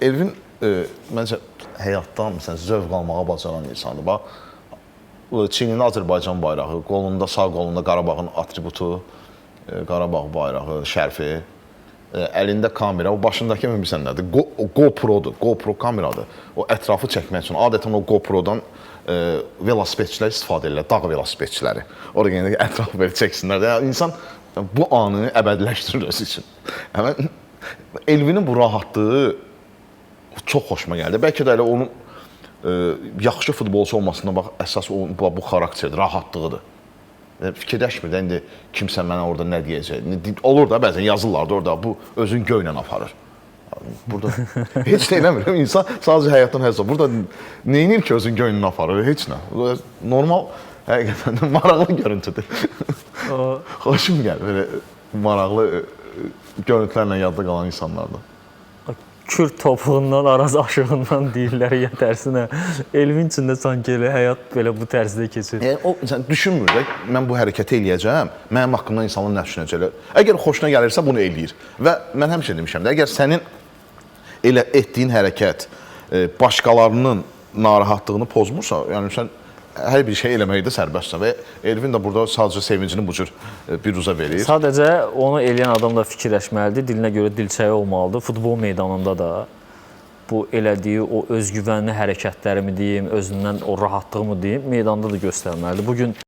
Elvin məncə həyatdan məsələn zövq almağa bacaran insandır. Bax, çiynində Azərbaycan bayrağı, qolunda, sağ qolunda Qarabağın atributu, Qarabağ bayrağı, şərfi, əlində kamera, o başındakı bilmirsən nədir? GoPro-dur, GoPro kameradır. O ətrafı çəkmək üçün adətən o GoPro-dan velosipedçilər istifadə edirlər, dağ velosipedçiləri. Orada yenə ətrafı belə çəksinlər. Yəni insan bu anı əbədiləşdirir özü üçün. Həmin Elvinin bu rahatlığı çox xoşuma gəldi. Bəlkə də elə onun yaxşı futbolçu olmasına bax əsas onun bu xarakterdir, rahatlığıdır. Fikirləşmir də indi kimsə mənə orada nə deyəcək. Olur da bəzən yazırlar da orada bu özün göylə aparır. Burada heç nə eləmir. İnsan sadəcə həyatdan həzz alır. Burada nə edir ki özün göylə aparır? Heç nə. Normal, həqiqətən də maraqlı görüntüdür. Xoşum gəlir belə maraqlı görüntülərlə yadda qalan insanlardan. Kürd topuğundan, Araz aşığından deyirlər ya tərsinə. Elvin üçün də sanki elə həyat belə bu tərzdə keçir. Yəni o sən düşünmür də mən bu hərəkəti eləyəcəm, mənim haqqımda insanlar nə düşünəcəklər. Əgər xoşuna gəlirsə bunu eləyir. Və mən həmişə demişəm də, əgər sənin elə etdiyin hərəkət başqalarının narahatlığını pozmursa, yəni sən hər bir şey eləməkdə sərbəstsən və Elvin də burada sadəcə sevincini bu cür biruzə verir. Sadəcə onu eləyən adam da fikirləşməlidir, dilinə görə dilçəyi olmalıdır. Futbol meydanında da bu elədiyi o özgüvənli hərəkətlərimi deyim, özündən o rahatlığımı deyim, meydanda da göstərməlidir. Bu gün